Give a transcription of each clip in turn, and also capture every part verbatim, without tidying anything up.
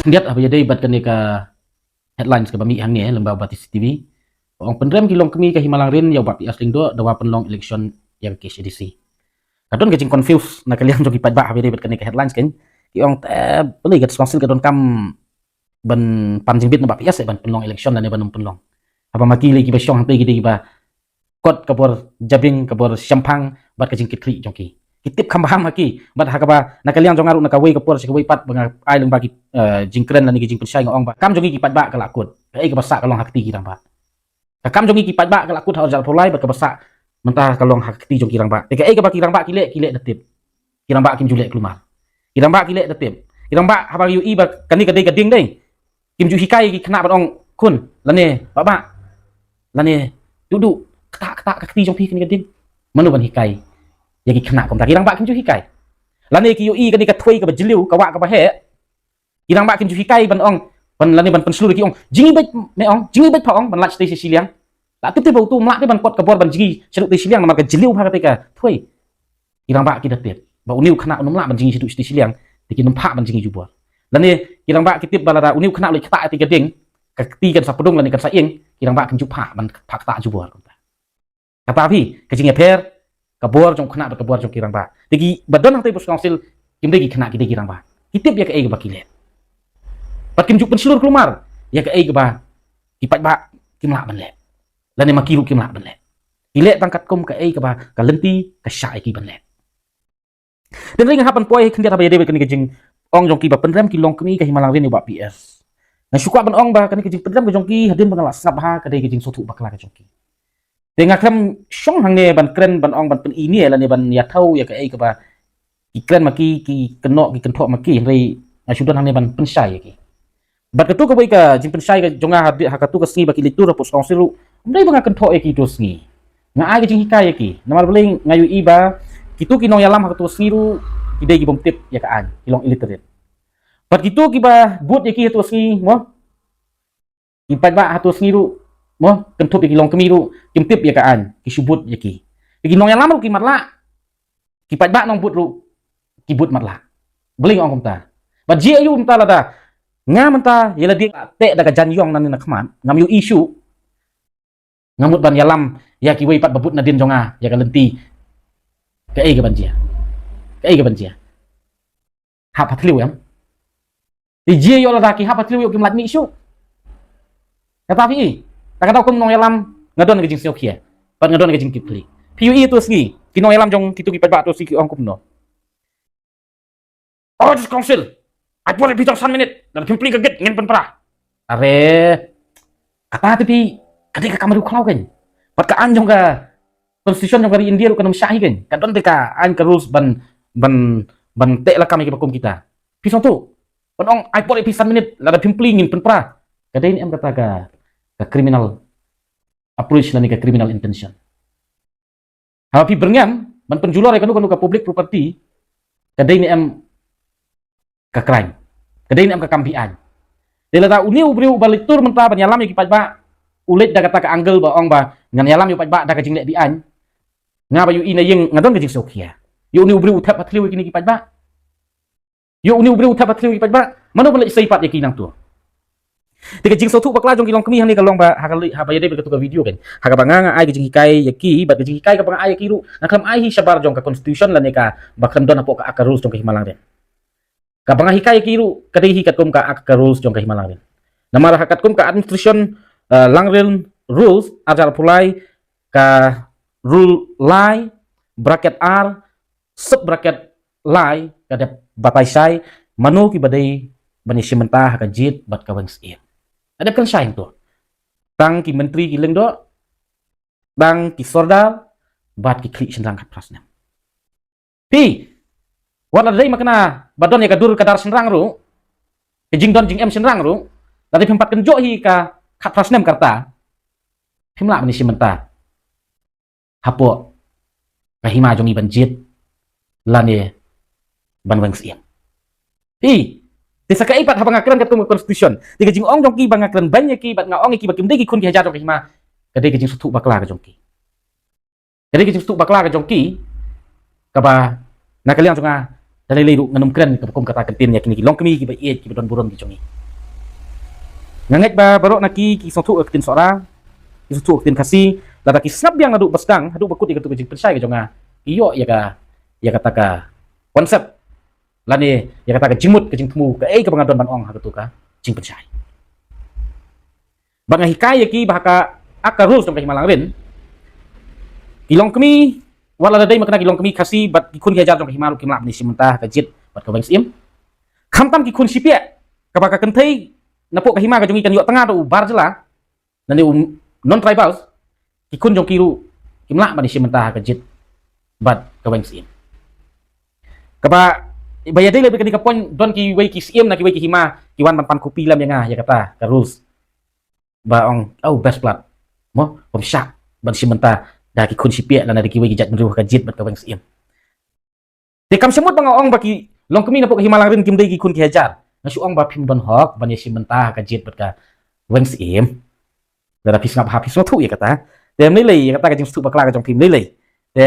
Khyndiat haba ïadei bad kane ka headlines kaba mih hangne lyngba ba T C T V. Ong pynrem ki longkmie ka Hima Langrin ïa u Bah P S Lyngdoh dawa pynlong election ïa ka K H A D C. Ka don ka jingconfuse na ka liang jong ki paidbah haba ïadei bad kane ka headlines kan. Ki ong te balei ka District Council ka donkam ban pan jingbit na Bah P S ban pynlong election lane ban ym pynlong. Haba ma ki lei kiba shong hangtei ki dei kiba kot ka bor jabieng, ka bor shemphang bad ka jingkitkhlieh jong ki. Ki tip kham bha ha ki bad ha kaba na ka liang jong nga ruh na kawei ka por sha kawei pat ba nga ai lyngba ki, eh, jingkren lane ki jingpynshai nga ong ba ka kam jong ki ki paidbah ka la kut. Kaei kaba sah ka long ha kti ki rangbah. Ka kam jong ki ki paidbah ka la kut ha u arhajar arphew lai bad kaba sah mynta ka long ha kti jong ki rangbah. Te kaei kaba ki rangbah ki leh, ki leh da tip. Ki rangbah kim ju leh kulmar. Ki rangbah ki leh da tip. Ki rangbah haba ïohi ba kane ka dei ka dieng dei, kim ju hikai ki khynnah ban ong khun lane baba lane dudu, kata kata ka kti jong phi kane ka dieng. Mano ban hikai ïa ki khynnah kumta? Ki rangbah kim ju hikai. Lane ki ïohi kane ka thwei kaba jylliew, ka wah kaba heh. Ki rangbah kim ju hikai ban ong, ban lane ban pynshlur ïa ki ong jingïabeit, me ong jingïabeit pha ong ban lait shatei sha shiliang. La tip te ba utu um lah te ban kot ka bor ban jngi shaduh tei shiliang namar ka jylliew bha katei ka thwei. Ki rangbah ki da tip ba une u khynnah um lah ban jngi shaduh shatei shiliang, te kin ym phah ban jngi jubor. Lane ki rangbah ki tip ba lada une u khynnah u leit ktah ïa kata ka dieng, ka kti kan sa pdung lane kan sa ïeng, ki rangbah kim ju phah ban phah ktah jubor kumta. Kata phi ka jingïapher ka bor jong u khynnah bad ka bor jong ki rangbah. Te kiba don hangtei post council kim dei ki khynnah, ki dei ki rangbah. Ki tip ïa kaei kaba ki leh bad kim ju pynshlur kulmar ïa kaei kaba ki paidbah kim lah ban leh. Lane ma ki ruh kim lah ban leh. Ki leh tang katkum kaei kaba ka lynti ka shah ïa ki ban leh. Te hynrei nga hap ban poi khyndiat haba ïadei bad kane ka jingong jong ki ba pynrem ki longkmie ka Hima Langrin ïa u Bah P S. Nga shu kwah ban ong ba kane ka jingpynrem ka jong ki hadien ba nga la sngap bha ka dei ka jingsngewthuh bakla ka jong ki. Te nga khlem shong hangne ban kren ban ong ban pyni ne lane ban ïathaw ïa kaei kaba ki kren ma ki, ki kynnoh ki kynthoh ma ki, hynrei nga shu don hangne ban pynshai ïa ki. Bad katu kawei ka jingpynshai ka jong nga ha, ha katu ka sngi ba ki leit tur ha post council ruh, ym dei ba nga kynthoh ïa ki tu sngi. Nga ai ka jinghikai ïa ki. Namar balei? Nga ïohi ba kitu ki nongïalam ha katu ka sngi ruh ki dei ki bym tip ïa ka aiñ, ki long illiterate. Bad kitu kiba bud ïa ki ha tu ka sngi mo, ki paidbah ha tu ka sngi ruh mo, kynthup ïa ki longkmie ruh kim tip ïa ka aiñ, ki shu bud ïa ki. Ki nongïalam ruh ki matlah, ki paidbah nongbud ruh ki bud matlah. Balei nga ong kumta? Bad jia ïa u mynta lada nga mynta ïa lade teh da ka jan ïong nangne na khmat, ngam ïohi shuh, nga mut ban ïalam ïa kiwei pat ba bud nadien jong nga ïa ka lynti. Kaei ka ban jia? Kaei ka ban jia? Hap ha thliew em? Te jia ïoh lada ki hap ha thliew ïoh kim lait mih shuh. Kata phi i, ta ka daw kum nongïalam nga don ka jingsngewkhia bad nga don ka jingkitkhlieh. Phi ïohi tu sngi ki nongïalam jong kitu ki paidbah tu sngi ki ong kumno? Oh, District Council, ai por ïa phi tang san minit, lada phim plie ka gate ngin pynpra. Are, kata te phi, ka dei ka kam riewkhlaw kein. Bad ka aiñ jong ka constitution jong ka ri India ruh kan ym shah hi kein. Ka don te ka aiñ ka rules ban, ban, ban teh lakam ïa kiba kum kita. Phi sngewthuh? Ban ong ai por ïa phi san minit, lada phim plie ngin pynpra. Ka dei ne em kata ka, ka criminal approach lane ka criminal intention? Haba phi byrngem ban pynjulor ïa kano kano ka public property, ka dei ne em ka crime? Ka dei ne em ka kam be-aiñ? Te lada une u briew uba leit tur mynta ban ïalam ïa ki paidbah u leit da kata ka angle ba ong ba ngan ïalam ïa u paidbah da ka jingleh be-aiñ, nga ba ïohi na ïing nga don ka jingsngewkhia. Ïa une u briew u thep ha thliew ïa kine ki paidbah. Ïa une u briew u thep ha thliew ïa ki paidbah, mano ban leit sei pat ïa ki nangto? Te ka jingsngewthuh bakla jong ki longkmie hangne ka long ba ha ka lei, haba ïadei bad katu ka video kein, ha kaba nga, nga ai ka jinghikai ïa ki bad ka jinghikai kaba nga ai ïa ki ruh nga khlem ai hi shabar jong ka constitution lane kaba khlem don hapoh ka Act ka rules jong ka Hima Langrin. Kaba nga hikai ïa ki ruh ka dei hi katkum ka Act ka rules jong ka Hima Langrin. Namar ha katkum ka administration, eh, Langrin rules arhajar arphew lai, ka rule lai, bracket ar, sub bracket lai, ka dep batai shai mano kiba dei ban ïashim bynta ha ka jied bad ka weng syiem. Ka dep kren shai hangto. Tang ki myntri ki lyngdoh, tang ki sordar bad ki khlieh shynrang khatphra snem. Phi, wat la dei ma kane ba don ïa ka dur ka dar shynrang ruh, ka jingdon jingem shynrang ruh, lada phim pat kynjoh hi ka khatphra snem ka rta, phim lah ban ïashim bynta hapoh ka hima jong ngi ban jied lane ban weng syiem. Phi, te sa kaei pat haba nga kren katkum ka constitution, te ka jingong jong ki ba nga kren beiñ ïa ki bad nga ong ïa ki ba kim dei ki khun ki hajar jong ka hima, ka dei ka jingsngewthuh bakla ka jong ki. Ka dei ka jingsngewthuh bakla ka jong ki kaba na ka liang jong nga Te lei lei ruh ngan ym kren kaba kum kata ka ktien ïa kine ki longkmie kiba ïeit kiba don burom ki jong ngi. Nga ngeit ba baroh na ki ki sngewthuh ka ktien Sohra, ki sngewthuh ka ktien Khasi, lada ki sngap biang naduh ba sdang haduh ba kut ïa katu ka jingpynshai ka jong nga, ki ïoh ïa ka, ïa kata ka concept lane ïa kata ka jingmut ka jingthmu kaei kaba nga don ban ong ha katu ka jingpynshai. Bad nga hikai ïa ki ba ha ka, ha ka rules jong ka Hima Langrin, ki longkmie, wat la da dei ma kane ki longkmie Khasi bad ki khun ki hajar jong ka hima ruh kim lah ban ïashim bynta ha ka jied bad ka weng syiem. Khamtam ki khun shipiah, kaba ka kynthei napoh ka hima ka jong ngi kan ïoh tnga da u bar jylla, lane u non-tribals, ki khun jong ki ruh kim lah ban ïashim bynta ha ka jied bad ka weng syiem. Kaba, ba ïadei lei bad kane ka point, don kiwei ki syiem na kiwei ki hima ki wan ban pan copy lem ïa nga ïa kata ka rules. Ba ong, oh, best plat. Mo, bym shah ban shim bynta da ki khun shipiah lane da kiwei ki jaitbynriew ha ka jied bad ka weng syiem. Te kam shu mut ba nga ong ba ki longkmie napoh ka Hima Langrin kim dei ki khun ki hajar. Nga shu ong ba phim don hok ban ïashim bynta ha ka jied bad ka weng syiem. Lada phi sngap ha phi sngewthuh ïa kata. Te ym lei lei ïa kata ka jingsngewthuh bakla ka jong phi, ym lei lei. Te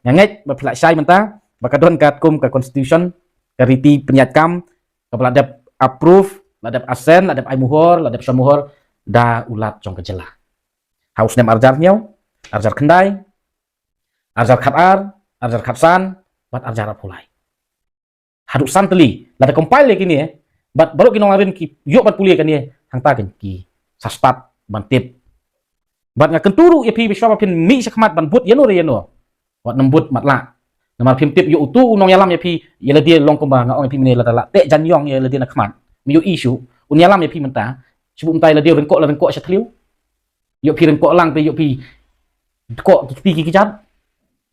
nga ngeit ba phi lah shai mynta ba ka don katkum ka constitution, ka riti pynïaid kam, kaba la dep approve, la dep assent, la dep ai muhur, la dep shon muhur da u Lat jong ka jylla ha u snem arhajar hynñiew, arhajar khyndai, arhajar khatar, arhajar khatsan bad arhajar arphew lai. Haduh san tylli la da compile ïa kine, bad baroh ki nongarin ki ïoh ban pule ïa kane, hangta kan ki sa start ban tip. Bad nga kyntu ruh ïa phi ba shuwa ba phin mih shakhmat ban bud ïano re ïano, wat nym bud matlah. Namar phim tip, ïoh utu u nongïalam ïa phi, ïa lade long kumba nga ong ïa phi mynne, lada lah teh jan ïong ïa lade na khmat, ym ïohi shuh, un ïalam ïa phi mynta, shu buh mynta ïa lade ryngkoh la ryngkoh sha thliew. Ïoh phi ryngkoh lang te ïoh phi dkoh ki kti ki kjat.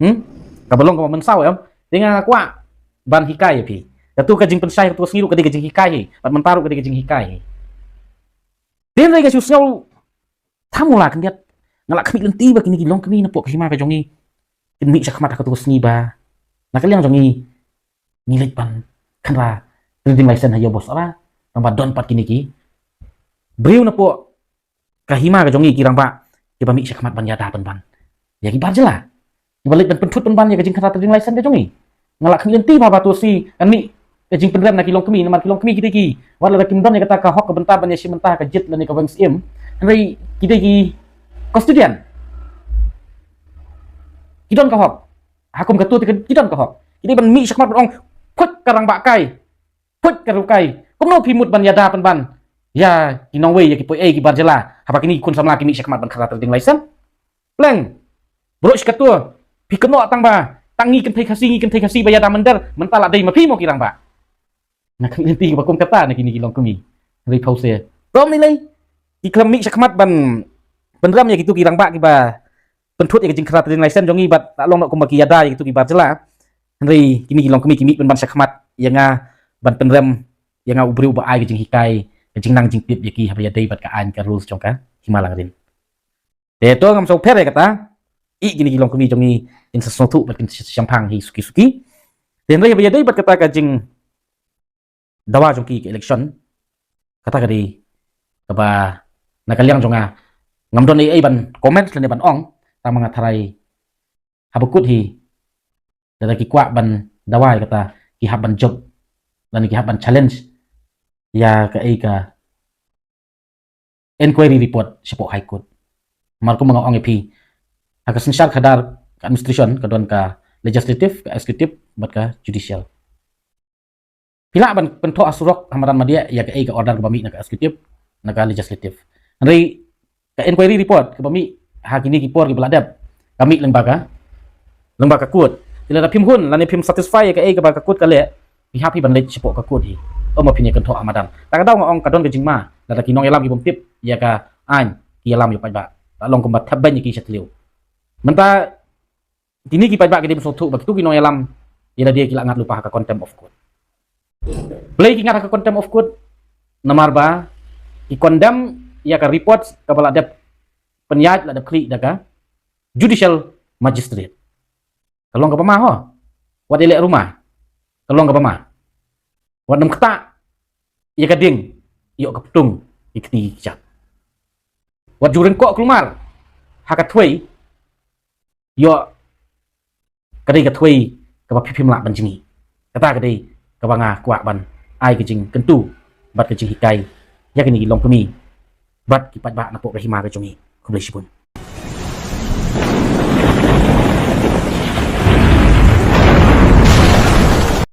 Hmm? Kaba long kaba mynsaw em. Te nga kwah ban hikai ïa phi. Katu ka jingpynshai katu ka sngi ruh ka dei ka jinghikai hi. Bad mynta ruh ka dei ka jinghikai hi. Te hynrei nga shu sngew, tang mula khyndiat, nga la khmih lynti ba kine ki longkmie napoh ka hima ka jong ngi kin mih shakhmat ha katu ka sngi ba na ka liang jong ngi ngi leit ban kynra trading license ha ïew Bosara, tang ba don pat kine ki briew napoh ka hima ka jong ngi, ki rangbah kiba mih shakhmat ban ïada pynban ïa ki bar jylla, kiba leit ban pynthut pynban ïa ka jingkynra trading license ka jong ngi. Nga la khmih lynti ba ha katu ka sngi kan mih ka jingpynrem na ki longkmie, namar ki longkmie ki dei ki, wat lada kim don ïa kata ka hok ka bynta ban ïashim bynta ha ka jied lane ka weng syiem, hynrei ki dei ki custodian, ki don ka hok. Ha kum katu te ki don ka hok, ki dei ban mih shakhmat ban ong, phuit ka rangbah kai, phuit ka riew kai. Kumno phi mut ban ïada pynban ïa ki nongwei, ïa ki poiei, ki bar jylla, haba kine ki khun samla ki mih shakhmat ban kynra trading license? Pleng. Baroh shi katto phi kynnoh tang ba tang ngi kynthei Khasi, ngi kynthei Khasi ba ïada mynder, mynta la dei ma phi mo ki rangbah. Nga khmih lynti ba kum kata na kine ki longkmie. Hynrei phewse, to ym lei lei, ki khlem mih shakhmat ban pynrem ïa kitu ki rangbah kiba pynthut ïa ka jingkynra trading license jong ngi bad la long noh kumba ki ïada ïa kitu ki bar jylla. Hynrei kine ki longkmie ki mih pynban shakhmat ïa nga ban pynrem ïa nga u briew ba ai ka jinghikai, ka jingnang jingtip ïa ki haba ïadei bad ka aiñ ka rules jong ka Hima Langrin. Te to ngam sngewpher ïa kata, ïa kine ki longkmie jong ngi kin sa sngewthuh bad kin sa shemphang hi suki suki. Te hynrei haba ïadei bad kata ka jingdawa jong ki ka election, kata ka dei kaba na ka liang jong nga ngam don ei ei ban comment lane ban ong, tang ma nga tharai haba kut hi, lada ki kwah ban dawa ïa kata, ki hap ban jop lane ki hap ban challenge ïa kaei ka inquiry report shapoh High Court. Namar kumba nga ong ïa phi, ha ka synshar khadar ka administration ka don ka legislative, ka executive bad ka judicial. Phi lah ban pynthoh ha surok ha madan madiah ïa kaei ka order kaba mih na ka executive, na ka legislative. Hynrei ka inquiry report kaba mih ha kine ki por kiba la dep, ka mih lyngba ka, lyngba ka court. Te lada phim hun lane phim satisfy ïa kaei kaba ka court ka leh, phi hap hi ban leit shapoh ka court hi. Ym ma phin ïa kynthoh ha madan. Ta ka daw nga ong ka don ka jingma lada ki nongïalam ki bym tip ïa ka aiñ ki ïalam ïa u paidbah, la long kumba thep beiñ ïa ki sha thliew. Mynta kine ki paidbah ki dei ban sngewthuh ba kitu ki nongïalam ïa lade ki la ngat lypa ha ka contempt of court. Balei ki ngat ha ka contempt of court? Namar ba ki condemn ïa ka report kaba la dep pynïaid, la dep khlieh da ka judicial magistrate. Ka long kaba ma ho. Wat ïaleh ruma, ka long kaba ma. Wat nym ktah ïa ka ding, ïoh ka ptung ïa ka kti ka kjat. Wat ju ryngkoh kulmar ha ka thwei, ïoh ka dei ka thwei kaba phi phim lah ban jngi. Kata ka dei kaba nga kwah ban ai ka jingkyntu bad ka jinghikai ïa kine ki longkmie bad ki paidbah na pdeng ka hima ka jong ngi. Khublei shibun.